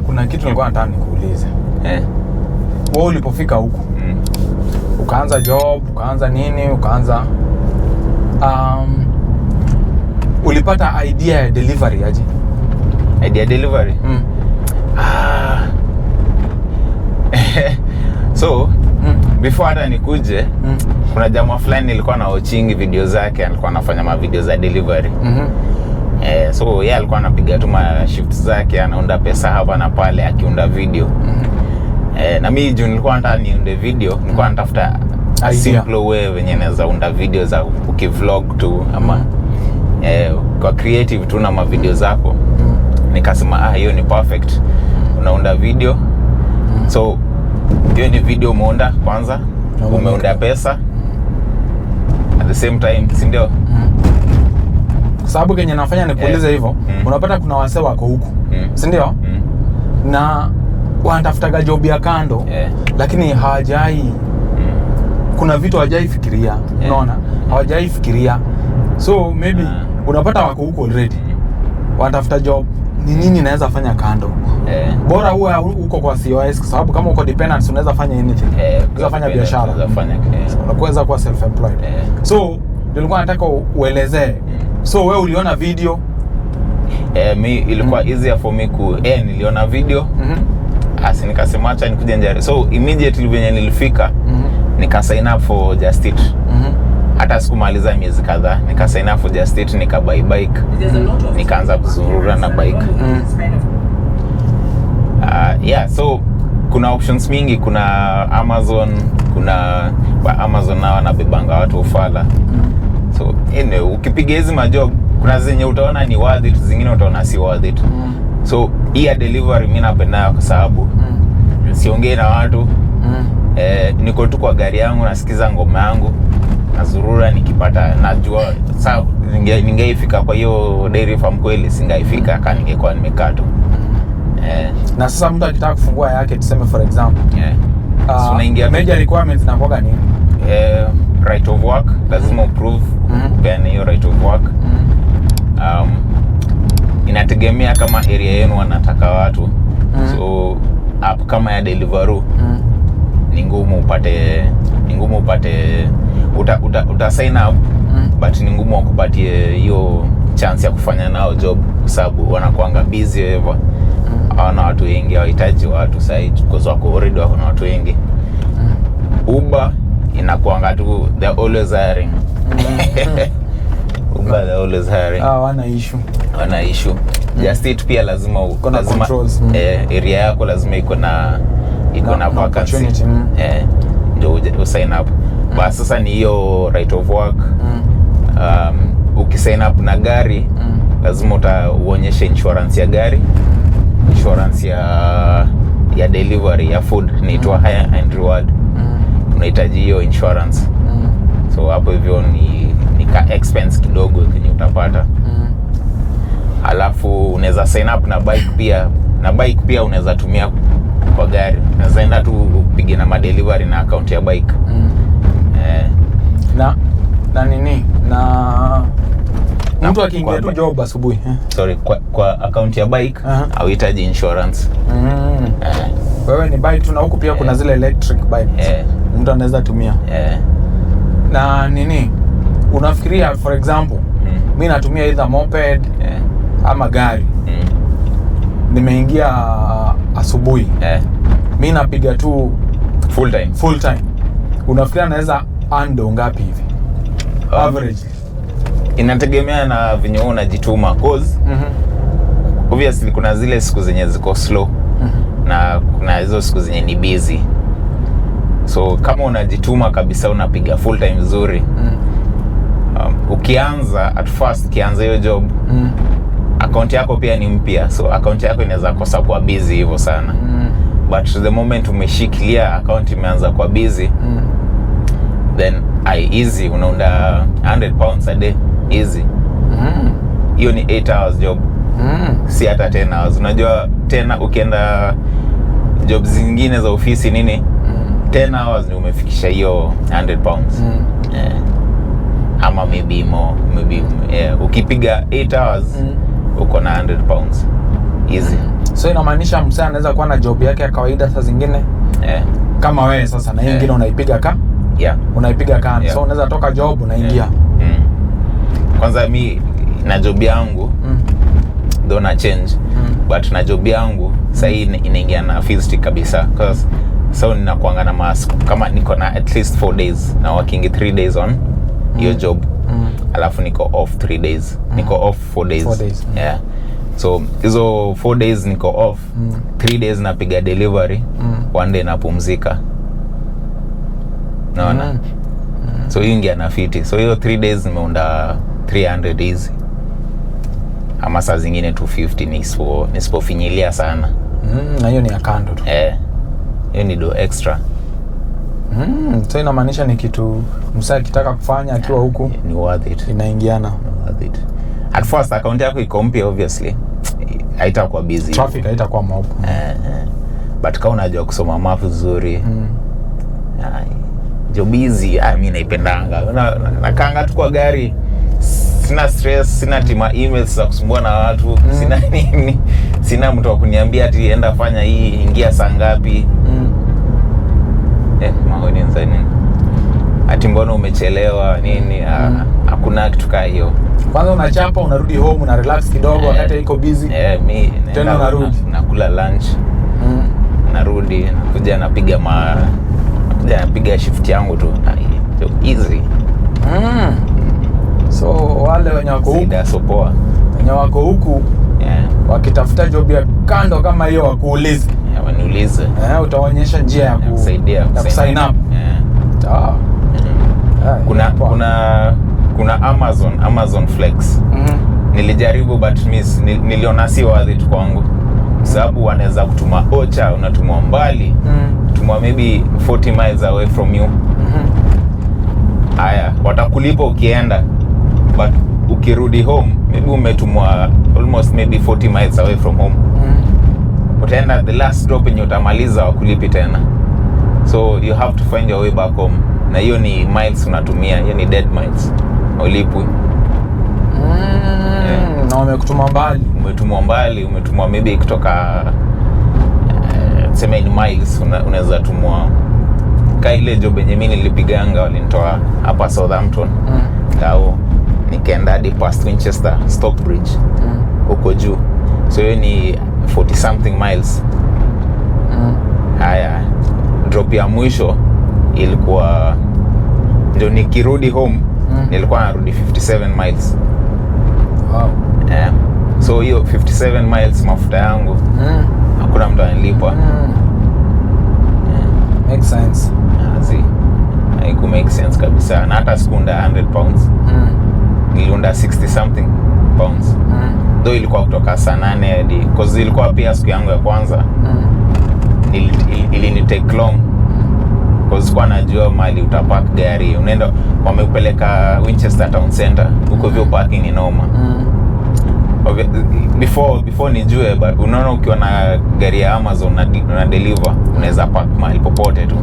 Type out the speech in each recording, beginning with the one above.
Kuna kitu nilikuwa nataka nikuulize. Wewe ulipofika huku, ukaanza job, ukaanza nini, ukaanza, ulipata idea ya delivery aje? Idea delivery? Mm. Ah. So before hata nikuje, kuna jamaa fulani nilikuwa na watchingi video zake, alikuwa anafanya ma video za delivery. Eh, so yeye alikuwa anapiga tu ma shifts zake, anaunda pesa hapa na pale akiunda video. Eh, na mi juu nilikuwa nataka niunde video, nilikuwa natafuta a Idea. Simple way venye naweza unda video za ukivlog tu ama kwa creative tu na mavideo zako. Nikasema, "Ah, hiyo ni perfect." Unaunda video, so hiyo ni video umeunda kwanza, Na umeunda pesa at the same time, si ndio? Kwa sababu kenye nafanya nikuulize hivyo, unapata kuna wasee wako huku, si ndio? Mm. Na wanatafutaga job ya kando, lakini hawajai, kuna vitu hawajai fikiria. Unaona, hawajai fikiria. So maybe unapata wako huku already, wanatafuta job, ni nini naweza fanya kando, bora uwe uko kwa COS, kwa sababu kama uko dependent unaweza fanya anything, unaweza fanya biashara, unaweza fanya, unaweza kuwa self employed. So ndio nilikuwa nataka uelezee. So wewe uliona video? Eh, mi ilikuwa easier for me ku niliona video, asi nikasema acha nikuje nijaribu. So immediately venye nilifika, nika sign up for Just Eat. Hata sikumaliza miezi kadhaa, nika sign up for Just Eat, nika buy bike, nikaanza kuzurura na bike. Yeah, so kuna options mingi. Kuna Amazon, kuna wa Amazon nao wanabebanga watu ufala. So anyway, ukipiga hizi majob, kuna zenye utaona ni worth it, zingine utaona si worth it. So hii ya delivery mi napenda kwa sababu siongei na watu. Eh, niko tu kwa gari yangu, nasikiza ngoma yangu, nazurura. Nikipata, najua sa ningeifika kwa hiyo dairy farm kweli, singaifika kaa ningekuwa nimekaa tu, eh. Na sasa mtu akitaka kufungua yake, tuseme for example, So unaingia major requirements zinakuwaga nini? Eh, right of work, lazima uprove, upeane hiyo right of work. Inategemea kama area yenu wanataka watu. So app kama ya Deliveroo, ni ngumu upate uta sign up, but ni ngumu wakupatie hiyo chance ya kufanya nao job kwa sababu wanakuanga busy hivyo, hawana watu wengi, hawahitaji watu sahii because wako already wako na watu wengi. Uber inakuanga tu, they're always hiring. Uber, they're always hiring. Ah, wana issue. Wana issue. Just Eat pia lazima Kuna lazima controls, eh, area yako lazima iko na na vacancy, opportunity, eh, ndio usign up. But sasa ni hiyo right of work. Ukisign up na gari, lazima uonyeshe insurance ya gari, insurance ya delivery ya food, inaitwa hire and reward. Unahitaji hiyo insurance. So hapo hivyo ni ka expense kidogo kenye utapata. Alafu unaweza sign up na bike pia, na bike pia unaweza tumia kwa gari, unaweza enda tu upige na madelivery na account ya bike. Eh. Na nini, na mtu akiingia tu job asubuhi, eh? Sorry, kwa account ya bike hauhitaji insurance. Eh. Wewe ni bike tu, na huku pia kuna zile electric bikes mtu anaweza tumia. Na nini, unafikiria, for example, mi natumia either moped ama gari, nimeingia asubuhi, mi napiga tu Full time. Full time, unafikiria naweza earn do ngapi hivi, average? Inategemea na venye wewe unajituma, 'cause obviously kuna zile siku zenye ziko slow na kuna hizo siku zenye ni busy. So kama unajituma kabisa, unapiga full time vizuri, ukianza at first, ukianza hiyo job, akaunti yako pia ni mpya, so akaunti yako inaweza kosa kuwa busy hivyo sana. But the moment umeshikilia akaunti imeanza kuwa busy, then easy unaunda £100 a day, easy. Hiyo ni 8 hours job, si hata 10 hours. Unajua tena ukienda job zingine za ofisi nini, 10 hours ni umefikisha hiyo £100. Yeah. Ama maybe more, maybe, yeah. Ukipiga 8 hours, uko na £100 easy. So inamaanisha msee anaweza kuwa na job yake ya kawaida saa zingine kama wewe sasa, na hiyo ingine unaipiga ka unaipiga kando. So unaweza toka job unaingia. Kwanza mi na job yangu, though na change, but na job yangu sahii inaingia na fiti kabisa, 'cause so ninakuanga na mas kama niko na at least 4 days na working 3 days on hiyo job, alafu niko off 3 days, niko off 4 days. 4 days. Yeah, so hizo 4 days niko off, 3 days napiga delivery, one day napumzika, naona. So hiyo ingia na fiti. So hiyo 3 days nimeunda 300 easy, ama saa zingine 250 nisipofinyilia sana. Na hiyo ni ya kando tu. Eh, hiyo ni do extra. So inamaanisha ni kitu msee akitaka kufanya akiwa huku Ni worth it. Inaingiana. Ni worth it. At first account yako iko mpya, obviously haitakuwa busy. Traffic haitakuwa mob. Eh, eh. But kama unajua kusoma map vizuri, ai, job easy. Ah, mi naipendanga. Nakaanga tu kwa gari, sina stress, sina tima emails za kusumbua na watu, sina nini, sina mtu wa kuniambia ati enda fanya hii, ingia saa ngapi. Eh, maoni za nini, ati mbona umechelewa nini. Ah, hakuna kitu kaa hiyo. Kwanza unachapa, unarudi home, una relax kidogo wakati iko busy. Eh, mi naenda Tena unarudi. Nakula lunch, narudi, nakuja nakuja napiga shift yangu tu. Ai, so easy. So wale wenye wako huku, Sida, so poa. Wenye wako huku wakitafuta job ya kando kama hiyo wakuulize. Yeah, waniulize. Eh, utaonyesha njia ya Ya kusaidia ya kusign up. Yeah. Ah. Ah, poa. Kuna Amazon Flex. Nilijaribu but miss, niliona si worth it kwangu, sababu wanaweza kutuma ocha, unatumwa mbali, tumwa maybe 40 miles away from you. Haya, watakulipa ukienda, but ukirudi home maybe umetumwa almost maybe 40 miles away from home, utaenda the last drop yenye utamaliza wakulipi tena, so you have to find your way back home, na hiyo ni miles unatumia, hiyo ni dead miles, ulipwi. Na wamekutuma mbali. Umetumwa mbali, umetumwa maybe kutoka tuseme in miles unaweza tumwa ka ile job yenye mi nilipiganga, walinitoa hapa Southampton tao, nikaenda hadi past Winchester, Stockbridge, huko juu, so hiyo ni 40 something miles. Haya, drop ya mwisho ilikuwa ndio nikirudi home, nilikuwa narudi 57 miles. Yeah. So hiyo 57 miles mafuta yangu, hakuna mtu anilipa. Makes sense. Zi haiku make sense kabisa, na hata sikuunda £100. Niliunda 60 something pounds, though ilikuwa kutoka saa 8 hadi, 'cause ilikuwa pia siku yangu ya kwanza. Ili take long 'cause sikuwa najua mahali utapark gari. Unaenda, wamepeleka Winchester town center huko hivyo, parking ni noma. Before nijue, but unaona ukiwa na gari ya Amazon na deliver, unaweza park mahali popote tu.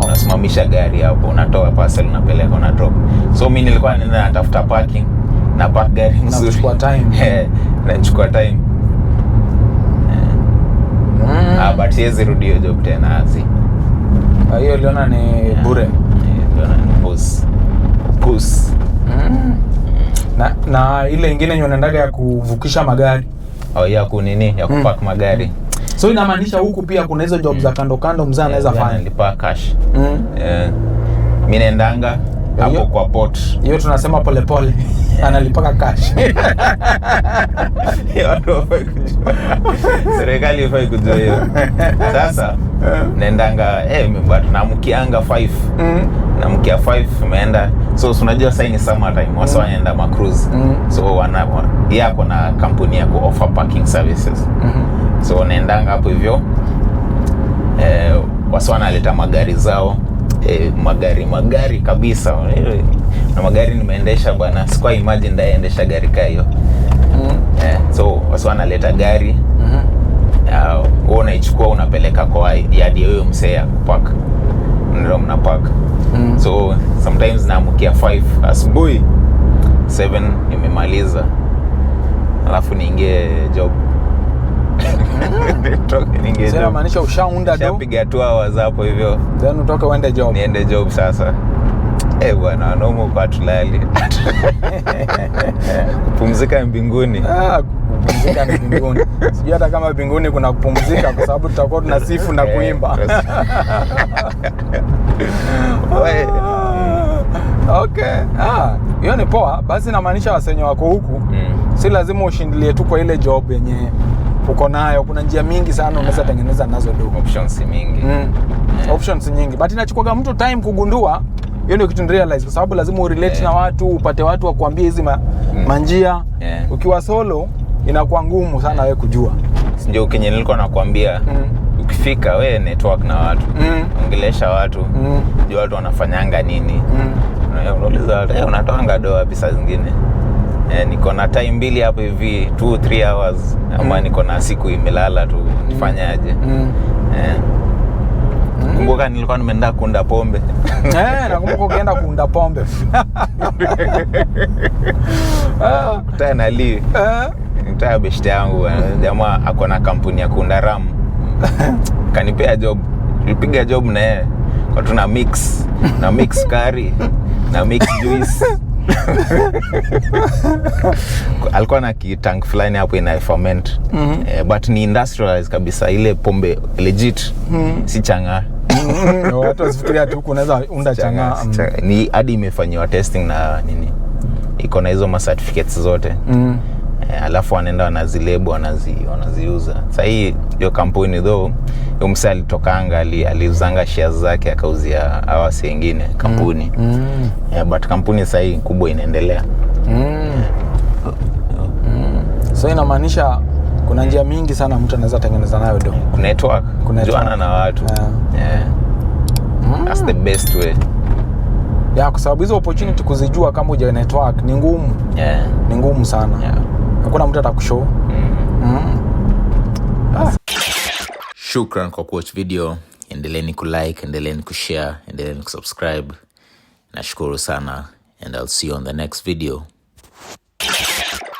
Unasimamisha gari hapo, unatoa parcel, unapeleka, una drop. So mi nilikuwa naenda natafuta parking na park gari mzuri. Kuchukua time. Eh, nachukua time. Ah, but siwezi rudi hiyo job tena, azi. Kwa hiyo uliona ni bure. Eh, niliona ni pus pus. Na ile ingine yenye unaendaga ya kuvukisha magari. Au ya kunini, ya kupark magari. So inamaanisha huku pia kuna hizo job za kando kando mzee anaweza Yeah, fanya. Nalipa cash. Eh, mi naendanga hapo kwa port. Hiyo tunasema polepole analipaka cash. Watu hawafai kujua, serikali ifai kujua hiyo. Sasa naendanga, eh, but naamkianga 5. Naamkia 5, imeenda. So si unajua sasa ni summer time, wasa wanaenda ma cruise. So yeye ako na kampuni ya ku offer parking services. So naendanga hapo hivyo, eh, wasa wanaleta magari zao, eh, magari kabisa. Eh, na magari nimeendesha bwana, sikuwa imagine ndaendesha gari kaa hiyo. Eh, so wasa wanaleta gari, wewe unaichukua, unapeleka kwa yadi ya huyo msee ya kupark, ndio mnapark. So sometimes naamkia 5 asubuhi, 7 nimemaliza, alafu niingie job. Nitoke niingie Sasa job. inamaanisha ushaunda do, Shapiga 2 hours hapo hivyo, then utoke uende job. Niende job sasa. Eh bwana, wanaume huko hatulali. Kupumzika mbinguni. Ah, kupumzika ni mbinguni. Sijui hata kama mbinguni kuna kupumzika, kwa sababu tutakuwa tunasifu na kuimba. Okay. Ah, hiyo ni poa. Basi inamaanisha wasee wenye wako huku, si lazima ushindilie tu kwa ile job yenye uko nayo. Kuna njia mingi sana unaweza tengeneza nazo do. Options mingi. Options nyingi, but inachukuaga mtu time kugundua. Hiyo ndio kitu realize, kwa sababu lazima urelate na watu, upate watu wa kuambia hizi manjia. Ukiwa solo inakuwa ngumu sana wewe kujua. Ndio kenye nilikuwa nakwambia, ukifika we network na watu, ongelesha watu, jua watu wanafanyanga nini. Unauliza watu, "Eh, unatoanga do wapi saa zingine? Eh, niko na time mbili hapo hivi, 2 3 hours, ama niko na siku imelala tu, nifanyaje?" Eh. Kumbuka nilikuwa nimeenda kuunda pombe. Eh, nakumbuka ukienda kuunda pombe. Ah, Kutana na Lee, nitaya beshte yangu bwana. Jamaa ako na kampuni ya kuunda rum, kanipea job. Tulipiga job na yeye kwa tuna mix na mix curry na mix juice. Alikuwa na kitank fulani hapo ina ferment. Eh, but ni industrialized kabisa, ile pombe legit, si chang'aa. Watu wasifikiria tu kunaweza unda chang'aa. Si chang'aa. Ni hadi imefanyiwa testing na nini, iko na hizo ma certificates zote. Eh, alafu wanaenda wanazilabel, wanaziuza. Sahii hiyo kampuni though, huyo msee alitokanga, aliuzanga shares zake, akauzia hawa wengine kampuni. Yeah, but kampuni sahii kubwa inaendelea. So inamaanisha kuna njia mingi sana mtu anaweza tengeneza nayo do. Network, Kunetwork. juana na watu. Yeah. That's the best way. Ya, kwa sababu hizo opportunity kuzijua kama huja network ni ngumu. Ni ngumu sana. Hakuna mtu atakushow. Shukran kwa kuwatch video. Endeleeni kulike, endeleeni kushare, endeleeni kusubscribe. Nashukuru sana and I'll see you on the next video.